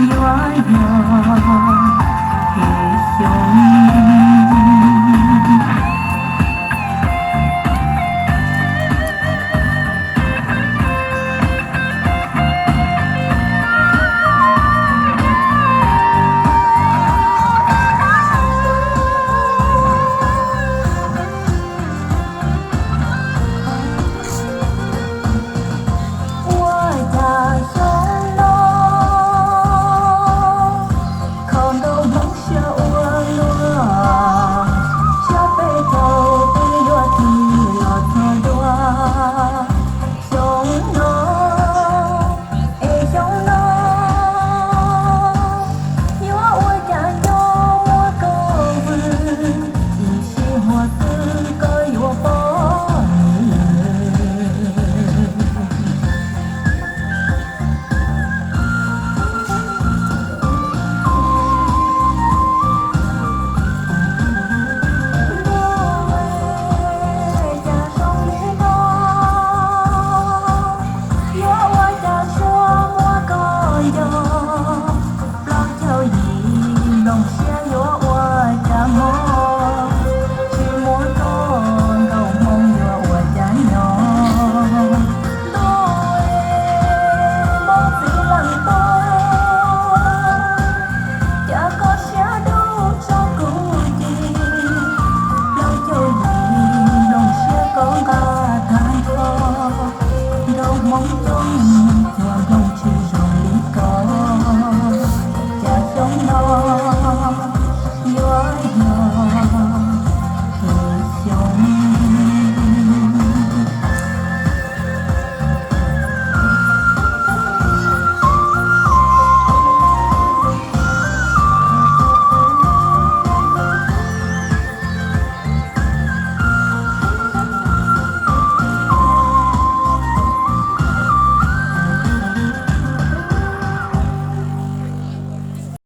yuav yog peb xyoos. Ua cas xyoo no kho nkaus Hmoob siab ua luaj, siab peb caug twb yuav tig los txog dua. Xyoo no, es xyoo no yuav ua cas nco muab koj vwm, ib sij huam xwb koj yuav pom nws. Ntuj, cas zoo li no, yuav ua cas tsuas muab koj nco. Plaub caug yim nplooj siab yuav ua cas hmo, tsis muab koj nkaus hmoo yuav ua cas nyob. Ntuj, Hmoob txiv leej tub, cas koj siab dub tso kuv ci. Plaub caug yim nplooj siab koj nqa tag nrho, nrog Hmoob